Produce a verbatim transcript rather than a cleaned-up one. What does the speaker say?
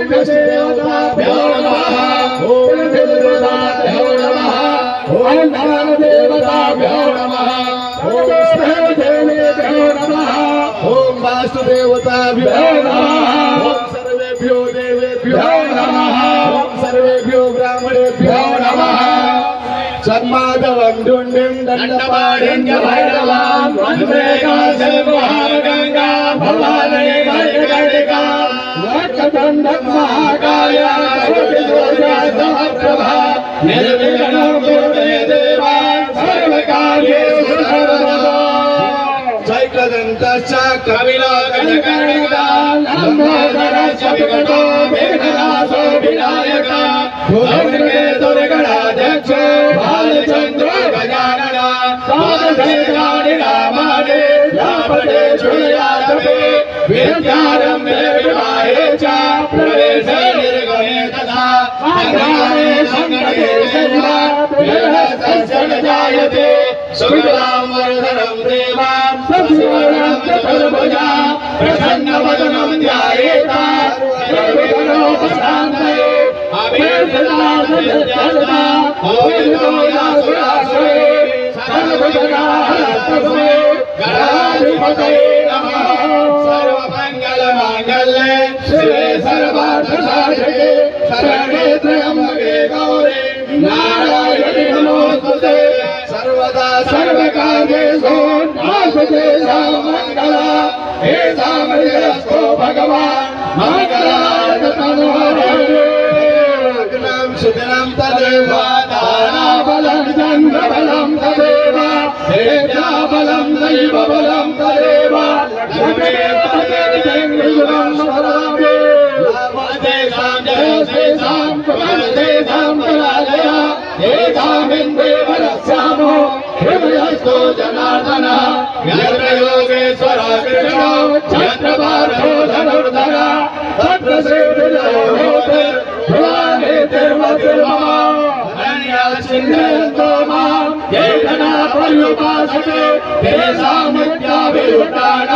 विष्णु देवताभ्यो नमः। ओम देवताभ्यो नमः। ओम ज्ञान देवताभ्यो नमः। ओम सर्व देवेभ्यो नमः। ओम वास्तु देवताभ्यो नमः। ओम सर्वेभ्यो देवेभ्यो नमः। ओम सर्वेभ्यो ब्राह्मणेभ्यो नमः। चर्मादवं दुण्डिं दण्डपाणिं च भैरवां वन्दे काशीं महागङ्गां भवानीं मणिकर्णिकाम्। वक्रतुण्डं महाकायं कोटिसूर्यसमप्रभा निर्विघ्नं कुरु मे देव सर्वकार्येषु सर्वदा। चैकदन्तश्च कपिलो गजकर्णिका लम्बोदरश्च विकटो विघ्ननाशो विनायक धूम्रकेतुर्गणाध्यक्षो भालचन्द्रो गजानन। षोडशैतानि नामानि लम्पटे चूडयाटपे विद्यारम्भे विवाहे च प्रवेशे निर्गमे तथा सङ्ग्रामे सङ्कटे चैव वीरस्य न जायते। शुक्लां वरदं देवं शशिवर्णं चतुर्भुजं प्रसन्नवदनं ध्यायेत् सर्वविघ्नोपशान्तये। अभीष्टार्थसिद्ध्यर्थं पूजितो यः सुरासुरे सर्वविघ्नहरस्तस्मै गणाधिपतये नमः। सर्वमङ्गलमाङ्गल्ये शिवे सर्वार्थसाधके शरण्ये त्र्यम्बके गौरी नारायणी नमोस्तुते। सर्वदा सर्वकार्येषु नास्ति तेषां मङ्गलम्। तेषां विजयस्तु भगवान् मङ्गलायतनो हरे। लग्नं सुदिनं तदेव ताराबलं चन्द्रबलं तदेव विद्याबलं दैवबलं तदेव लक्ष्मीपतिं विघ्नं स्मरामि। लाभस्तेषां जयस्तेषां सुखस्तेषां पराजयः तेषामिन्द्रियबलस्यामो हृदयस्थो जनार्दनः। यत्र योगेश्वरः कृष्णो यत्र पार्थो धनुर्धरः तत्र श्रीर्विजयो होति ध्रुवा नीतिर्मतिर्मम। अनन्याः चिन्तयन्तो मां ये जनाः पर्युपासते तेषां नित्याभियुक्तानां